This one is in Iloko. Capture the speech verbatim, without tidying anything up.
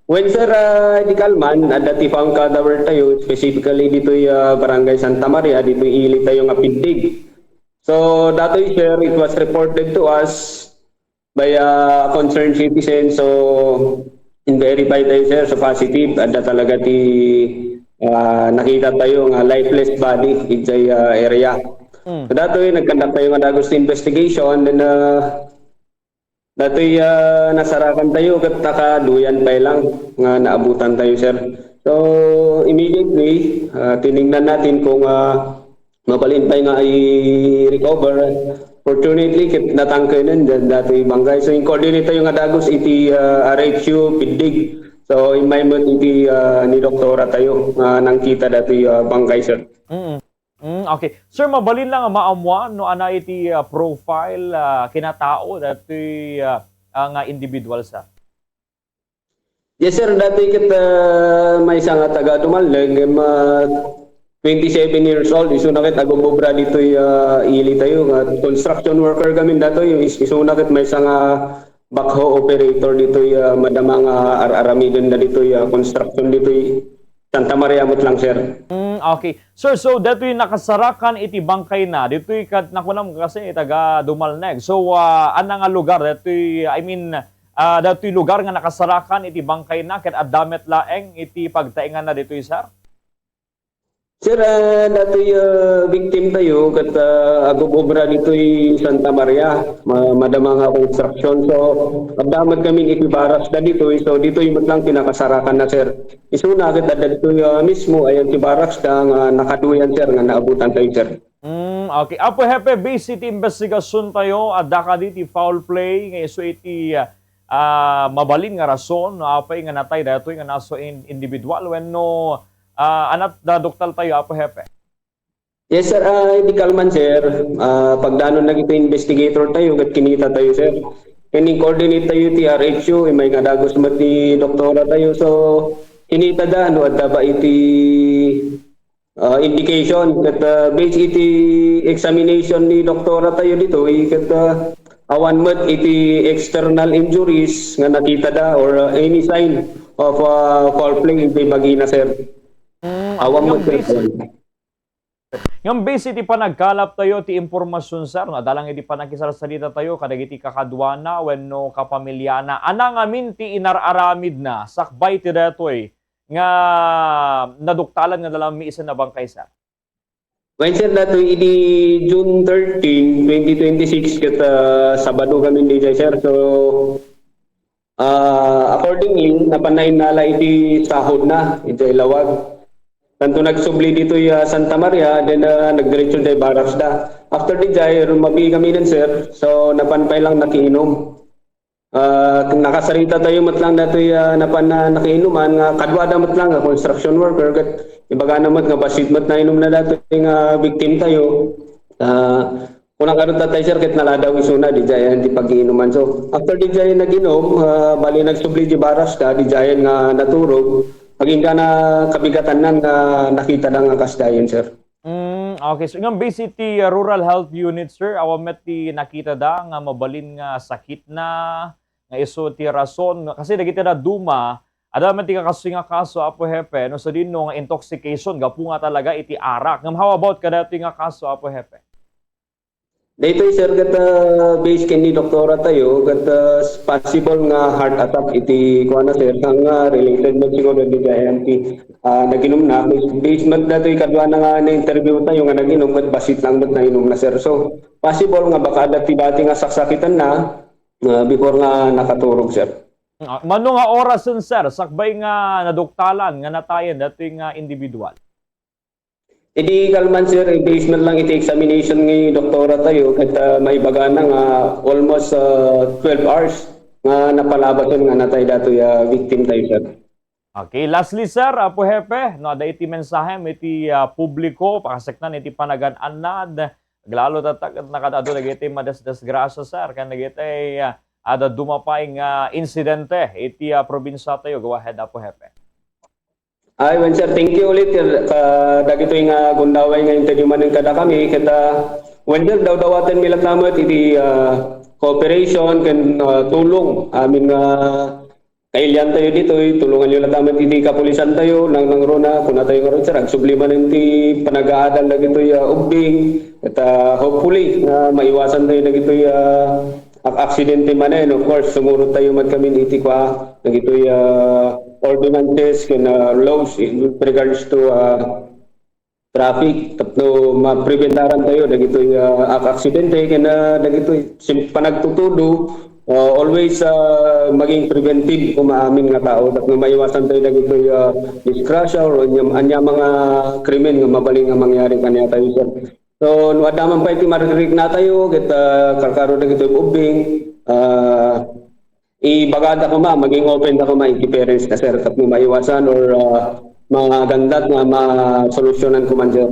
When, sir, ah, di kalman, adda ti found cadaver tayo, specifically ditoy, ah, Barangay Santa Maria, ditoy ili tayo nga Piddig. So, datoy, sir, it was reported to us by a concerned citizen. So, in-verify tayo, sir, so positive, adda talaga ti, ah, nakita tayo nga lifeless body idiay, ah, area. Mm. So, datoy, nag-conduct tayo nga dagus ti investigation, then, ah, datoy, ah, nasarakan tayo ket nakaduyan pay lang nga naabutan tayo, sir. So, immediately, ah, tiningnan natin kung, ah, mabalin pay nga i-recover. Fortunately, ket natangkenen da-, datoy bangkay. So, in-coordinate tayo nga dagus iti, ah, R H U, Piddig. So, immay met iti, ah, ni doktora tayo nga nangkita datoy, ah, bangkay, sir. Mm. Mm, okay. Sir, mabalin lang nga maammuan no ania iti, ah, profile, ah, kinatao datoy, ah, ah, nga individual, sir? Yes, sir. Datoy ket, ah, maysa nga taga Dumalneg, em, ah, twenty-seven years old. Isuna ket agub-obra ditoy, ah, ili tayo nga construction worker gamin datoy. Is-, isuna ket maysa nga backhoe operator ditoy, ah, madama nga ar-aramiden na ditoy, ah, construction ditoy Santa Maria met lang, sir. Mm, okay. Sir, so datoy nakasarakan iti bangkayna. Ditoy ket nakunam kasi taga Dumalneg. So, ah, ania nga lugar datoy, I mean, ah, datoy lugar nga nakasarakan iti bangkayna ket adda met laeng iti pagtaenganna ditoy, sir? Sir, ah, datoy, ah, victim tayo ket, ah, agub-obra ditoy Santa Maria, ma-, madama nga construction. So, adda met kami iti barracks da ditoy. So, ditoy met lang pinakasarakan na, sir. Isuna ket adda ditoy, ah, mismo, ayan ti barracks da nga nakaduyan, sir, nga naabutan tayo, sir. Mm, okay. Apo Hepe, base iti investigasyon tayo, adda kadi ti foul play nga isu iti, ah, ah, mabalin nga rason no apay nga natay daytoy nga naso in-, individual wenno, ah, anat da doktal tayo, Apo Hepe? Yes, sir. Ah, di kalman, sir. Ah, pagdanon na iti investigator tayo, ket kinita tayo, sir. Ken in-coordinate tayo ti R H U, imay nga dagus met ti doktora tayo. So, kinita da, no, adda ba iti, ah, indication ket, ah, based iti examination ni doktora tayo ditoy, ket, ah, awan met iti external injuries nga nakita da or, ah, any sign of, ah, foul play iti bagina, sir. Mm, awan met, sir. Ngem based iti panagkalap tayo ti impormasyon, sir, no, adda lang iti pannakisarsaritatayo kadagiti kakaduana wenno kapamiliana. Ania ngamin ti inar-aramidna sakbay ti daytoy nga naduktalan nga nalamiisen a bangkay, sir? Wen, sir, datoy idi June thirteen, twenty twenty-six, ket, ah, Sabado kami diay, sir. So, ah, accordingly, napan nainnala iti sahod na, iti lawag. Tanto nagsubli ditoy, ah, Santa Maria, then, ah, nagdiretso diay barracks da. After diay, rumabi kami nen, sir. So, napan pay lang nakiinom. Ah, nakasarita tayo met lang datoy, ah, napan na nakiinuman nga kaduada met lang nga construction worker ket ibagana met nga bassit met nainumna datoy nga victim tayo. Ah, kunana ngarud tatay, sir, ket naladaw isuna, diay ti pag-iinuman. So, after diay nag-inum, ah, bali nagsubli di barracks da, diay nga naturog. Agingga na kabigatanna nga nakita da nga kasdiay, sir. Mm, okay. So, ngem based iti, uh, Rural Health Unit, sir, awan met ti nakita da nga mabalin nga sakit na, nga isu ti rason, nga, kasi dagiti dadduma, adda met ti kakasdiay nga kaso, Apo Hepe, no, sadino nga intoxication, gapu nga talaga iti arak. Ngem how about kadaytoy nga kaso, Apo Hepe? Daytoy, sir, ket, uh, based ken ni doktora tayo, ket, uh, possible nga heart attack iti kuana, sir, nga related met siguro iti diay ti, ah, nag-inum na. Based met datoy kaduana nga na-interview tayo nga nag-inum, ket bassit lang met nainum na, sir. So, possible nga baka adda ti bati nga saksakitan na, ah, before nga nakaturog, sir. Ah, mano nga orasen, sir, sakbay nga naduktalan nga natayen datoy nga individual? Idi kalman, sir, based met lang iti examination ni doktora tayo, ket, ah, maibagana nga almost, ah, twelve hours nga napalabasen nga natay datoy, ah, victim tayo, sir. Okay, lastly, sir, Apo Hepe, no, adda iti mensahem iti, ah, publiko, pakaseknan iti panagan-annad, aglalo tatta ket nakadado dagiti madisgrasya, sir, ken dagiti, ah, adda dumapay nga insidente iti, ah, probinsya tayo. Go ahead, Apo Hepe. Ay, wen, sir, thank you ulit, sir, ka-, dagitoy nga gundaway nga interview manen kadakami, ket, ah, wen, sir, dawdawatenmi latta met iti, ah, cooperation ken, ah, tulong amin nga kailiantayo ditoy, tulonganyo latta met iti kapulisantayo, nang, nangruna, kunatayo ngarud, sir, agsubli manen ti panagaadal dagitoy, ah, ubbing, ket, ah, hopefully, nga maiwasantayo dagitoy, ah, ak-, aksidente manen. Of course, sumurot tayo met kami iti kua, dagitoy, ah, ordinances ken, ah, laws in regards to, ah, traffic tapno mapreventarantayo dagitoy, ah, ak-, aksidente ken, ah, dagitoy sim-, panagtutudo, ah, always, ah, maging preventive koma amin nga tao tapno maiwasantayo dagitoy, ah, disgrasya or anya, anya mga krimen nga mabalin nga mangyari kaniatayo, sir. So, no adda man pay ti mariknatayo ket, ah, karkaro dagitoy ubbing, ah, ibagada koma, maging open da koma iti parents na, sir, tapno maiwasan or, ah, magandat nga masolusyonan koma, sir.